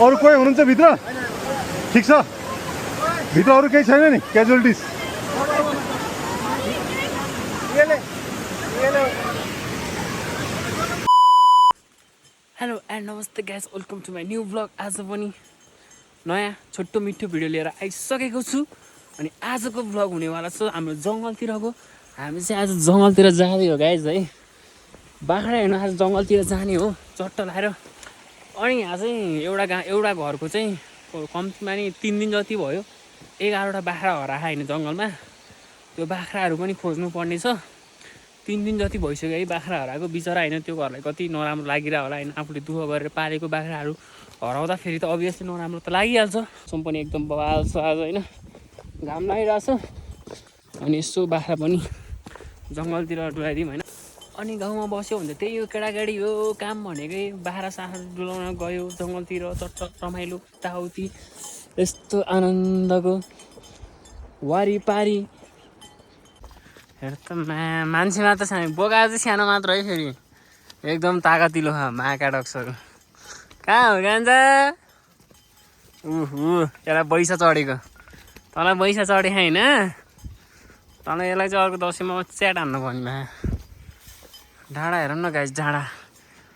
अरू कोही हुनुहुन्छ भित्र? ठिक छ, भित्र अरू केही छैन नि क्याजुअलिटिज? हेलो एन्ड नमस्ते guys, welcome to my new blog. आज पनि नयाँ छोटो मिठो भिडियो लिएर आइसकेको छु। अनि आजको ब्लग हुनेवाला छ हाम्रो जङ्गलतिरको। हामी चाहिँ आज जङ्गलतिर जाँदै हो गाइस है। बाख्रा हेर्नु आज जङ्गलतिर जाने हो चट्ट लाएर। अनि यहाँ चाहिँ एउटा घरको चाहिँ कम्तीमा नि 3 दिन जति भयो 11वटा बाख्रा हराएको होइन जङ्गलमा। त्यो बाख्राहरू पनि खोज्नु पर्ने छ। 3 दिन जति भइसक्यो है बाख्रा हराएको। बिचरा होइन, त्यो घरलाई कति नराम्रो लागिरह होला होइन। आफूले दुःख गरेर पालेको बाख्राहरू हराउँदाखेरि त अभियसली नराम्रो त लागिहाल्छ। सुम पनि एकदम बवाल छ आज होइन, घाम लागिरहेछ। अनि यसो बाख्रा पनि जङ्गलतिर डुलाइदिउँ होइन। अनि गाउँमा बस्यो भने त्यही हो केटाकेटी हो काम भनेकै। बाख्रा साख्रा डुलाउन गयो जङ्गलतिर, चट्ट रमाइलो यताउति यस्तो आनन्दको वारिपारी। हेर त मान्छेमा त सानो बोका चाहिँ सानो मात्र है, फेरि एकदम तागतिलो माका डक्सहरू। कहाँ हो गान्जा? यसलाई बैसा चढेको, तँलाई बैसा चढेको होइन। तँलाई यसलाई चाहिँ अर्को दसैँमा च्याट हान्नु पर्ने भए। डाँडा हेरौँ न गाइस, डाँडा।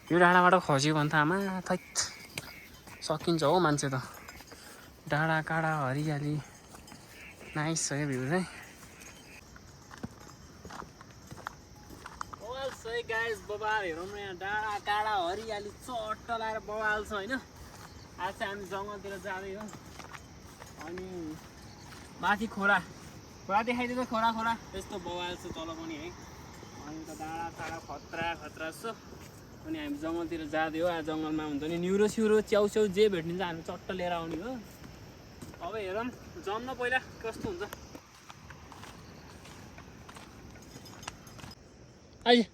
यो डाँडाबाट खस्यो भने त आमा थैत सकिन्छ हो मान्छे त। डाँडा काँडा हरियाली नाइस छ क्या भ्यू चाहिँ। गाइस बवाल हेरौँ न, यहाँ डाँडा काँडा हरियाली चट्ट लाएर बवाल छ होइन। आज चाहिँ हामी जङ्गलतिर जाँदै हो। अनि माथि खोला देखाइदिन्छ, खोला यस्तो बवाल छ तल पनि है। अनि त डाँडा काँडा खतरा छ। अनि हामी जङ्गलतिर जाँदै हो। आज जङ्गलमा हुन्छ नि न्युरो स्युरो च्याउ जे भेट्ने चाहिँ हामी चट्ट लिएर आउने हो। अब हेरौँ जम्न पहिला कस्तो हुन्छ। आइज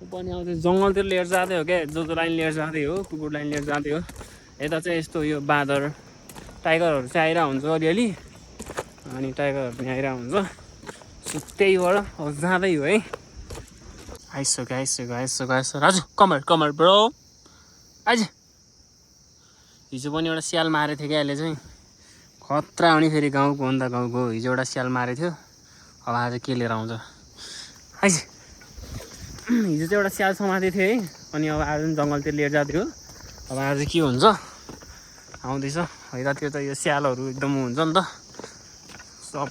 पनि आउँदै जङ्गलतिर लिएर जाँदै हो क्या। जो लाइन लिएर जाँदै हो, कुकुर लाइन लिएर जाँदै हो। यता चाहिँ यस्तो यो बाँदर टाइगरहरू चाहिँ आइरहेको हुन्छ अलिअलि। अनि टाइगरहरू पनि आइरहेको हुन्छ। सो त्यहीबाट अब जाँदै हो है। आइसक्यो राजु, कमर ब्रो आइज। हिजो पनि एउटा स्याल मारेको थियो क्या अहिले चाहिँ खतरा हुने। फेरि गाउँको भन्दा गाउँको हिजो एउटा स्याल मारेको थियो। अब आज के लिएर आउँछ आइज। हिजो चाहिँ एउटा स्याल समातेको थियो है। अनि अब आज पनि जङ्गलतिर लिएर जाँदै हो। अब आज के हुन्छ आउँदैछ यतातिर त यो स्यालहरू एकदम हुन्छ नि त सब।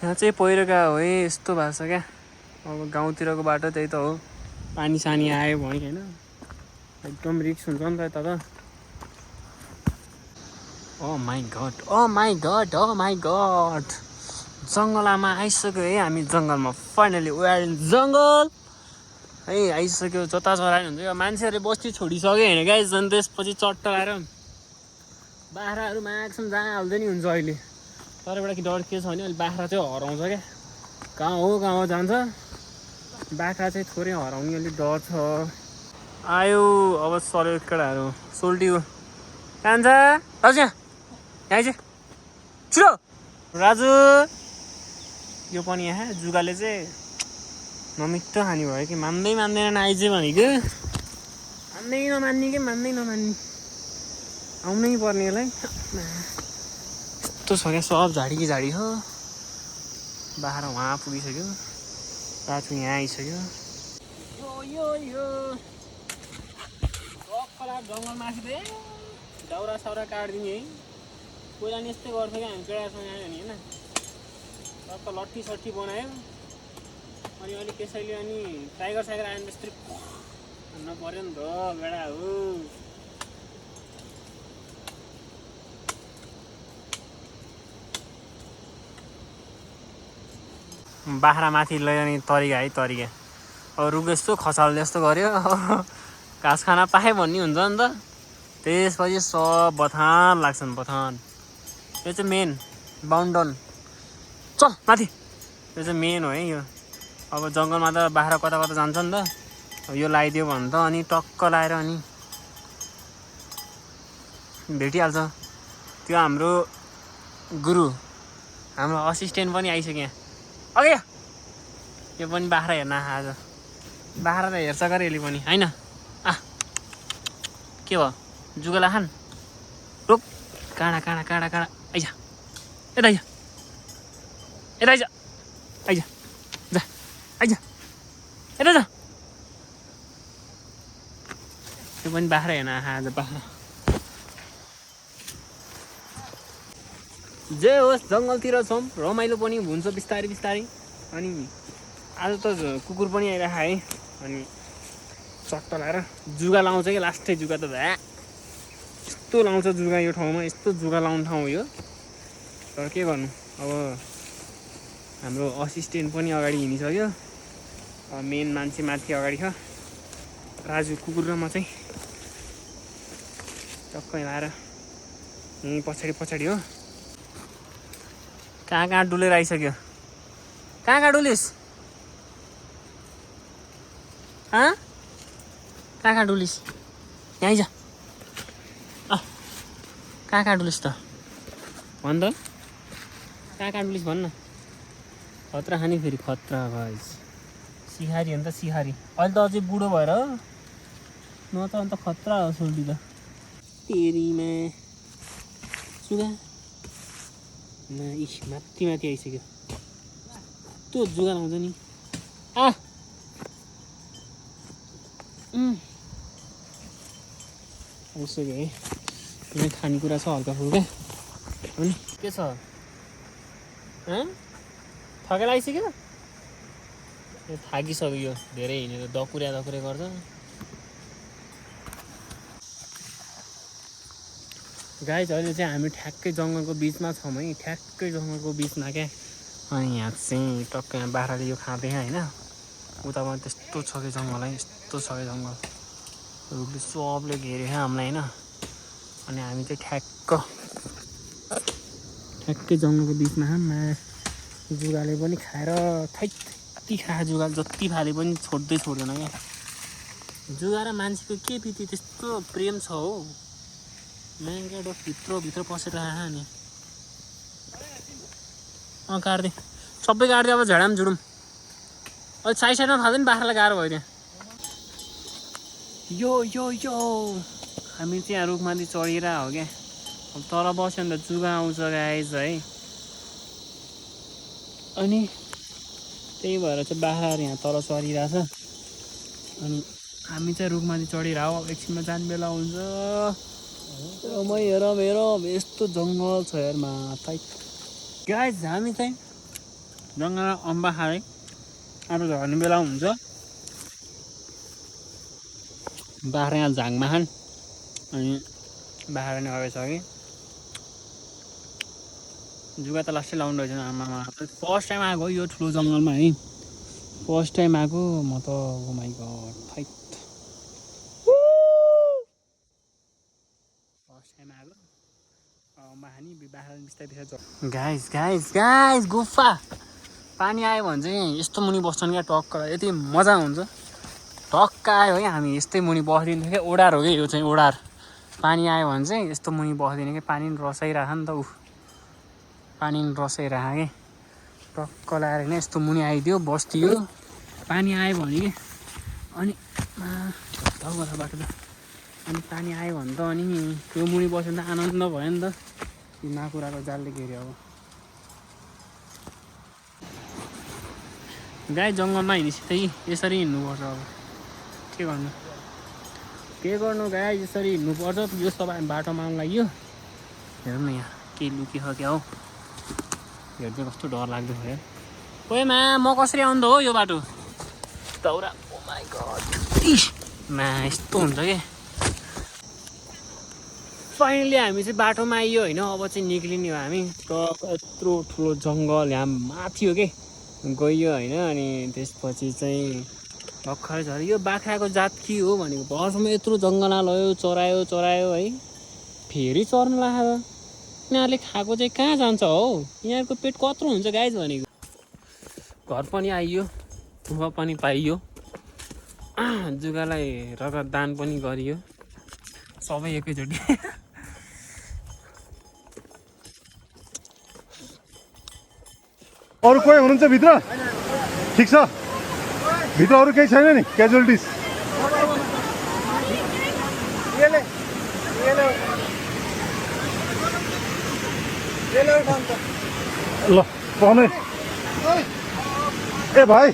यहाँ चाहिँ पहिरो गएको हो है, यस्तो भएको छ क्या। अब गाउँतिरको बाटो त्यही त हो। पानी सानी आयो भने होइन एकदम रिक्स हुन्छ नि त यता त। ओ माई गड जङ्गलमा आइसक्यो है हामी। जङ्गलमा फाइनली वी आर इन जङ्गल है। आइसक्यो जता चरायो हुन्छ। यो मान्छेहरूले बस्ती छोडिसक्यो होइन गाइस। झन् त्यसपछि चट्ट आएर बाख्राहरू म्याक्सिमम् जहाँ हाल्दै नि हुन्छ अहिले। तर एउटा डर के छ भने अहिले बाख्रा चाहिँ हराउँछ क्या। कहाँ जान्छ बाख्रा चाहिँ थोरै हराउने अलिक डर छ। आयो अब सर्यो केटाहरू सोल्टियो कान्छ राजु यहाँ चाहिँ छिटो राजु। यो पनि यहाँ जुगाले चाहिँ नमिठो खाने भयो कि मान्दैन आइज भनेको। मान्दै नमान्ने आउनै पर्ने यसलाई। यस्तो छ क्या सब झाडी हो। बाख्रा उहाँ पुगिसक्यो, राजु यहाँ आइसक्यो। यो जङ्गल माथि त दाउरा साउरा काटिदिने है। पहिला नि यस्तै गर्थ्यो क्या हामी केटासँग आयो भने होइन। टक्क लट्ठी सट्ठी बनायो। अनि अलिक त्यसैले अनि टाइगर साइगर आयो भने त्यस्तै भन्न पऱ्यो नि त बेडा हो। बाख्रा माथि लैजाने तरिका है तरिका। अब रुख यस्तो खसाल जस्तो गऱ्यो घाँस खाना पाएँ भन्ने हुन्छ नि त। त्यसपछि सब बथान लाग्छन् बथान। यो चाहिँ मेन बााउन्डन चल माथि। यो चाहिँ मेन हो है यो। अब जङ्गलमा त बाख्रा कता जान्छ नि त। अब यो लगाइदियो भने त अनि टक्क लाएर अनि भेटिहाल्छ। त्यो हाम्रो गुरु हाम्रो असिस्टेन्ट पनि आइसक्यो यहाँ। अघि यो पनि बाख्रा हेर्न आज। बाख्रा त हेर्छ गरे यसले पनि होइन। के भयो जुगालाई खान रोक काँडा काँडा काँडा काँडा आइज यता आइज यता आइज आइज जा आइज यता जा त्यो पनि बाख्रा हेर्न आज बाख्रा जे होस् जङ्गलतिर छौँ रमाइलो पनि हुन्छ बिस्तारै बिस्तारै अनि आज त कुकुर पनि आइरहेको है अनि चट्ट लगाएर जुगा लाउँछ कि लास्टै जुगा त भ्या यस्तो लाउँछ जुगा यो ठाउँमा यस्तो जुगा लाउने ठाउँ हो यो तर के गर्नु अब हाम्रो असिस्टेन्ट पनि अगाडि हिँडिसक्यो मेन मान्छे माथि अगाडि छ राजु कुकुर र म चाहिँ टक्कै लाएर यहीँ पछाडि पछाडि हो कहाँ कहाँ डुलेर आइसक्यो कहाँ कहाँ डुलिस कहाँ कहाँ डुलिस यहाँ आइज कहाँ कहाँ डुलिस त भन् त कहाँ कहाँ डुलिस भन्न खतरा खाने फेरि खतरा गाइस सिहारी हो नि त सिहारी अहिले त अझै बुढो भएर न त अन्त खतरा हो सोल्टी त तेरीमा सुगा न इस माथि माथि आइसक्यो त्यो जुगा लाउँछ नि आइसक्यो है यहाँ खानेकुरा छ हल्का फुल्का अनि के छ थकेर आइसक्यो थाकिसक्यो यो धेरै हिँडेर दकुरे दकुरे गर्छ गाइस अहिले चाहिँ हामी ठ्याक्कै जङ्गलको बिचमा छौँ है ठ्याक्कै जङ्गलको बिचमा क्या अनि यहाँ चाहिँ टक्कै यहाँ बाख्राले यो खाँदै होइन उता पनि त्यस्तो छ कि जङ्गल है यस्तो छ कि जङ्गल रुखले सबले घेऱ्यो हामीलाई होइन अनि हामी चाहिँ ठ्याक्कै जङ्गलको बिचमा जुगाले पनि खाएर थैती खा जुगा जति फाले पनि छोड्दै छोड्दैन क्या जुगा र मान्छेको के बित्यो त्यस्तो प्रेम छ हो म्याङ्गा डो भित्र पसेर नि काट्दै सबै काट्दै अब झडाम झुडुम अहिले साइडमा थाहा नि बाख्रालाई गाह्रो भयो त्यहाँ यो यो यो हामी चाहिँ यहाँ रुखमाथि चढिएर हो क्या अब तल बस्यो भने त जुगा आउँछ गाइस है अनि त्यही भएर चाहिँ बाख्राहरू यहाँ तल चढिरहेछ अनि हामी चाहिँ रुखमाथि चढिरह हो एकछिनमा जाने बेला हुन्छ मै हेर मेरो यस्तो जङ्गल छ हेरमा थै गाइस हामी चाहिँ जङ्गलमा अम्बा खाँदै अब झर्ने बेला हुन्छ बाख्रा यहाँ झाङमा खान अनि बाख्रा नि अगाडि छ कि जुगा त लास्टै लाउनु रहेछ आमामा फर्स्ट टाइम आएको यो ठुलो जङ्गलमा है फर्स्ट टाइम आएको म त oh my god fight first time आएको महानी बाख्रा बिस्तारै बिस्तारै गाइस गाइस गाइस गुफा पानी आयो भने चाहिँ यस्तो मुनि बस्छन् क्या टक्क यति मजा हुन्छ टक्क आयो है हामी यस्तै मुनि बसिदिन्थ्यो क्या ओडार हो कि यो चाहिँ ओडार पानी आयो भने चाहिँ यस्तो मुनि बसिदिने कि पानी रसाइरह नि त पानी रसाइरह कि टक्क लगाएर होइन यस्तो मुनि आइदियो बस्दियो पानी आयो भने कि अनि बाटो त अनि पानी आयो भने त अनि त्यो मुनि बस्यो भने त आनन्द भयो नि त माकुराको जालले घेऱ्यो अब गाई जङ्गलमा हिँडिसितै यसरी हिँड्नुपर्छ अब के गर्नु गाई यसरी हिँड्नुपर्छ यो सबै बाटोमा आउनु लाग्यो हेर्नु न यहाँ केही लुकिसक्यो हौ हेर्दै कस्तो डर लाग्दो भयो ओएमा म कसरी आउँदो हो यो बाटो दाउरा ओ माइ गड यस्तो हुन्छ कि फाइनली हामी चाहिँ बाटोमा आइयो होइन अब चाहिँ निक्लिने हो हामी यत्रो ठुलो जङ्गल यहाँ माथि हो कि गइयो होइन अनि त्यसपछि चाहिँ भर्खरै झऱ्यो यो बाख्राको जात के हो भनेको भरसम्म यत्रो जङ्गलमा लयो चरायो है फेरि चर्नु लाग्यो यिनीहरूले खाएको चाहिँ कहाँ जान्छ हो यिनीहरूको पेट कत्रो हुन्छ गाइज भनेको घर पनि आइयो दुःख पनि पाइयो जुगालाई रगत दान पनि गरियो सबै एकैचोटि अरू कोही हुनुहुन्छ भित्र ठिक छ भित्र अरू केही छैन नि क्याजुअलिटिज ल पाउने ए भाइ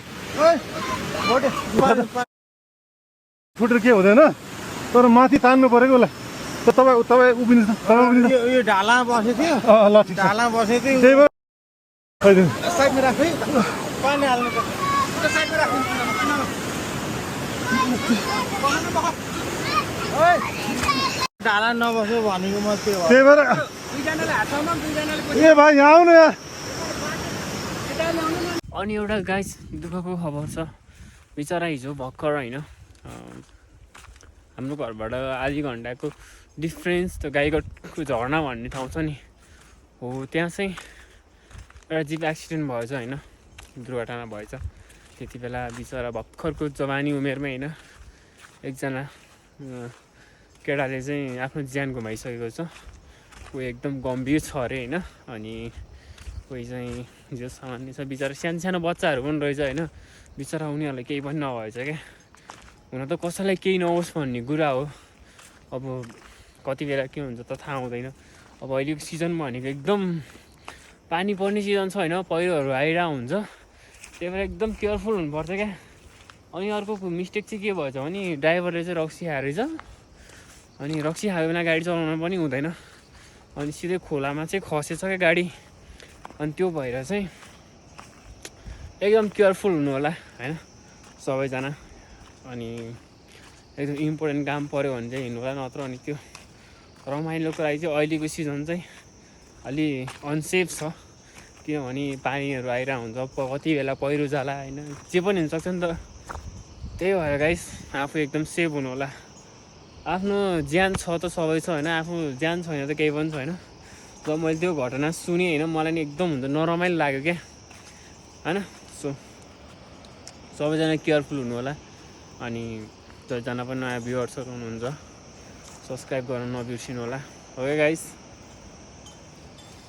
फुटेर के हुँदैन तर माथि तान्नु परेको उसलाई त तपाईँ उभिनु यो ढाला बसेको थियो ल ठिक छ ढाला बसेको थियो त्यही भएर खैदिनु साइडमा राख्नु है पानी हाल्नु पर्छ साइडमा राख्नु ढाला नबस्यो भनेको म त्यो हो त्यही भएर दुईजनाले हातमा दुईजनाले ए भाइ यहाँ आउनु यहाँ अनि एउटा गाइस दुःखको खबर छ बिचरा हिजो भर्खर होइन हाम्रो घरबाट आधी घन्टाको डिफ्रेन्स त्यो गाईघाटको झर्ना भन्ने ठाउँ छ नि हो त्यहाँ चाहिँ एउटा जिप एक्सिडेन्ट भएछ होइन दुर्घटना भएछ त्यति बेला बिचरा भर्खरको जवानी उमेरमै होइन एकजना केटाले चाहिँ आफ्नो ज्यान गुमाइसकेको छ कोही एकदम गम्भीर छ अरे होइन अनि कोही चाहिँ जो सामान्य छ बिचरा सानो बच्चाहरू पनि रहेछ होइन बिचरा उनीहरूलाई केही पनि नभएछ क्या हुन त कसैलाई केही नहोस् भन्ने कुरा हो अब कति बेला के हुन्छ त थाहा हुँदैन अब अहिलेको सिजन भनेको एकदम पानी पर्ने सिजन छ होइन पहिरोहरू आइरहेको हुन्छ त्यही भएर एकदम केयरफुल हुनुपर्छ क्या अनि अर्को मिस्टेक चाहिँ के भएछ भने ड्राइभरले चाहिँ रक्सी खाएर रहेछ अनि रक्सी खायो बिना गाडी चलाउन पनि हुँदैन अनि सिधै खोलामा चाहिँ खसेछ क्या गाडी अनि त्यो भएर चाहिँ एकदम केयरफुल हुनु होला होइन सबैजना अनि एकदम इम्पोर्टेन्ट काम पऱ्यो भने चाहिँ हिँड्नु होला नत्र अनि त्यो रमाइलोको लागि चाहिँ अहिलेको सिजन चाहिँ अलि अनसेफ छ किनभने पानीहरू आइरहेको हुन्छ कति बेला पहिरो जाला होइन जे पनि हुनसक्छ नि त त्यही भएर गाइस आफू एकदम सेफ हुनु होला आफ्नो ज्यान छ त सबै छ होइन आफू ज्यान छैन त केही पनि छैन जब मैले त्यो घटना सुनेँ होइन मलाई नि एकदम हुन्छ नरमाइलो लाग्यो क्या होइन सो सबैजना केयरफुल हुनु होला अनि जतिजना पनि नयाँ भ्युअर्सहरू हुनुहुन्छ सब्सक्राइब गर्न नबिर्सिनु होला ओके गाइस